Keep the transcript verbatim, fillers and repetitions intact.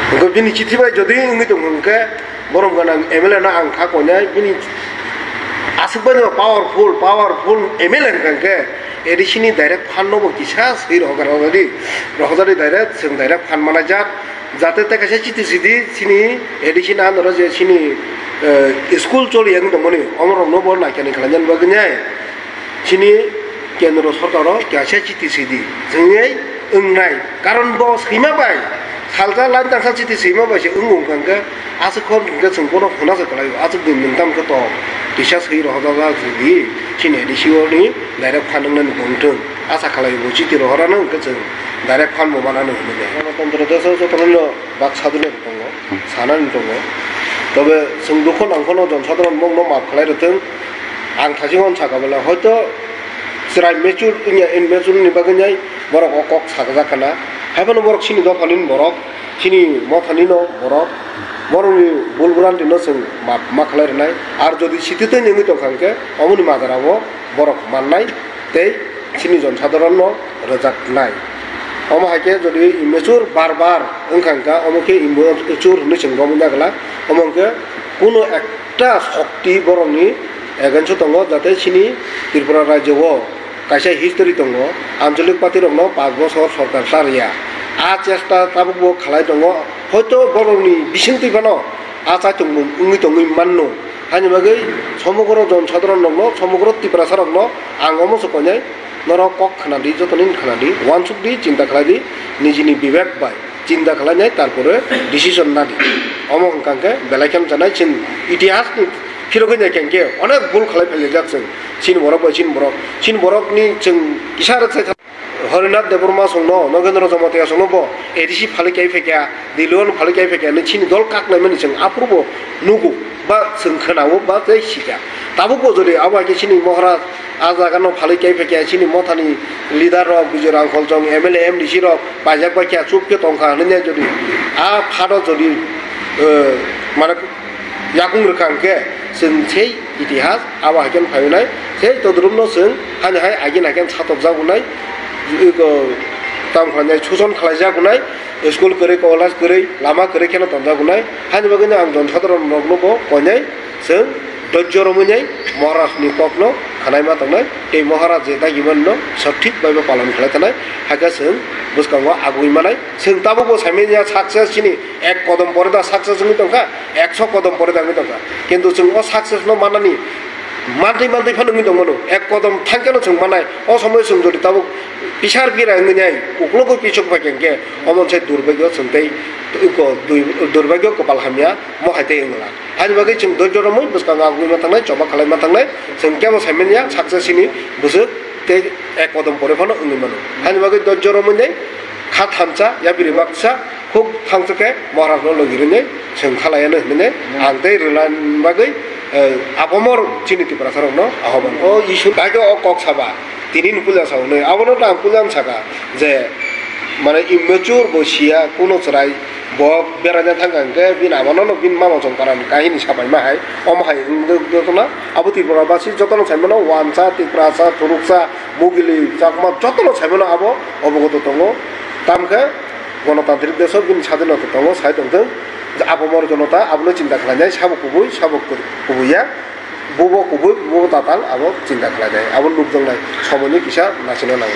Hwnkhe bini chithi bai jodi wngwi tong hwnkhe, borom gwnang M L A no ang kha koinai, bini aswk bai no powerful, powerful M L A hwnkha hwnkhe, A D C ni direct fund no bo kisa swi rohorjadi, rohorjadi direct, chwng direct fund manajak, jate tei kaisa chithi sidi, chini A D C ni under o je chini, eh, school choli yang tongmani, omorok no bo naikani khlainani bagwi nai. Chini kendro sorkaro kaisa chithi sidi, chwngwi wngnai. Karon bo swima bai, salsa line tangsa chithi swima bai se wngwi wngkha hwnkhe, aswk hor hwnkhe chwng bono hwnasa kwlaio, aswk din nwng tamo khe to kisa swi rohorjak sidi, chini A D C o ni direct fund wngnani bo wngthwng, asa khlaio bo chithi rohorano hwnkhe chwng direct fund bo manano hinwi. Ganatantro deso jotono bak sadhulai tongo, sanani tongo. Tobe chwng dukho nang phano jon sadharon bongno maaf khlai rwthwng. Ang thajikon saka bwle, hoito chwrai mature wngya, immature ni bagwi nai borok o kok sakjak kana. Hai phano borok chini dophani borok, chini mothani no borok, borokni bul bwrantino chwng maaf ma khlai rwnai. Ar jodi sititwi wngwi tongkha hwnkhe, omoni majra o borok mannai tei chini jon sadharon no rwjaknai. Omo hai khe jodi immature bar bar wngkha hwnkha, omo khe immature hwnwi chwng romwi nagwla. Omo hwnkhe kuno ekta sokti borokni against o tongo, jate chini Tripura rajyo o kaisa history tongo, anchalik party rokno panch bochor sorkar cha rwya. A chesta tabukbo khlai tongo, hoito borokni bisingtwi phano a chaitung wngwi tongwi manno. Haini bagwi somogro jon sadharon rokno, somogro Tiprasa rokno ang omo se koinai, norok kok khna di, jotonin khna di, uansuk di, chinta khlai di, nijini bibek bai chinta khlai nai, tarpore decision na di. Omo hwnkha hwnkhe belai khe chanai, chini itihas ni phirogwi nai khe hwnkhe onek bul khlai phaijak chwng, chini borok bai chini borok, chini borok ni chwng kisa rwk sai. Harinath Debbarma songno, Nogendra Jamatia songno bo A D C phalwi kai phaikha, Dilwano phalwi kai phaikha, hinwi chini dol kaknaimani chwng aphuru bo nugo, ba chwng khwnao, ba tei sikha. Tabuk bo jodi abo hai khe chini Maharaj a jaga no phalwi kai phaikha, chini mothani leader rok, Bijoy Rangkhol chong, M L A, M D C rok paijak bai kha, chup khe tongkha hinwi jodi a phano jodi, eh, mane yakung rwkha hwnkhe chwng sei itihas abo hai khe phai wnai, sei todrumno chwng hani hai agin hai khe satokjak wnai, iko tamo khlainai, suson khlaijak wnai, school kwrwi, college kwrwi, lama kwrwi kheno tonjak wnai. Hani bagwino ang jon sadharon rokno bo koinai, chwng dojjo romwi nai Maharajni kokno khwnaima tongnai, tei Maharaj je dagimani no sothik bai bo palon khlai thanai, hakhe chwng bwskango agwi manai. Chwng tabukbo saimanya success chini ek kodom pore da success wngwi tongkha, ekso kodom pore da wngwi tongkha. Kintu chwng o success no manani mantwi mantwi phano wngwi tongmano, ek kodom thangkheno chwng manai. O somoi chwng jodi tabuk pisar bira wngwi nai, uklogo pisok phaikha hwnkhe, omo se durbagyo chwng tei ko dui-, durbagyo kopal hamya mo hai tei wngla. Hani bagwi chwng dojjo romwi bwskango agwi ma thangnai, choba khlai ma thangnai, chwng kebo saimanya success chini bwswk tei ek kodom pore phano wngwi mano. Hani bagwi dojjo romwi nai kha thansa, yapiri baksa, huk thangsa khe Maharaj no logi rwni chwng khalai ano hinwi ang tei rwna bagwi, eh, apomor chini Tiprasa rokno ahoban. O issue bai o kok saba tini ni puja sa hwnwi, abono ta ang puja saka je mane immature bo siya kuno chwrai bo beraina thangkha hwnkhe bini amano no bini mama chong karan kahini sapai ma hai omo hai wngwi jotono abo Tripura basi jotono saimano wansa, Tiprasa, Thuruksa, Mugili, Chakma jotono saimano abo obogoto tongo. Tamkhe Ganatantrik desh o bini sadinota tongo, sai tongthwng. Apomor jonota abono chinta khlainai, sabo kubui, sabo ku-, kubui ya, bubo kubui, bubo tatal, abo chinta khlainai, abo nukjaknai, somoini kisa nachina nango.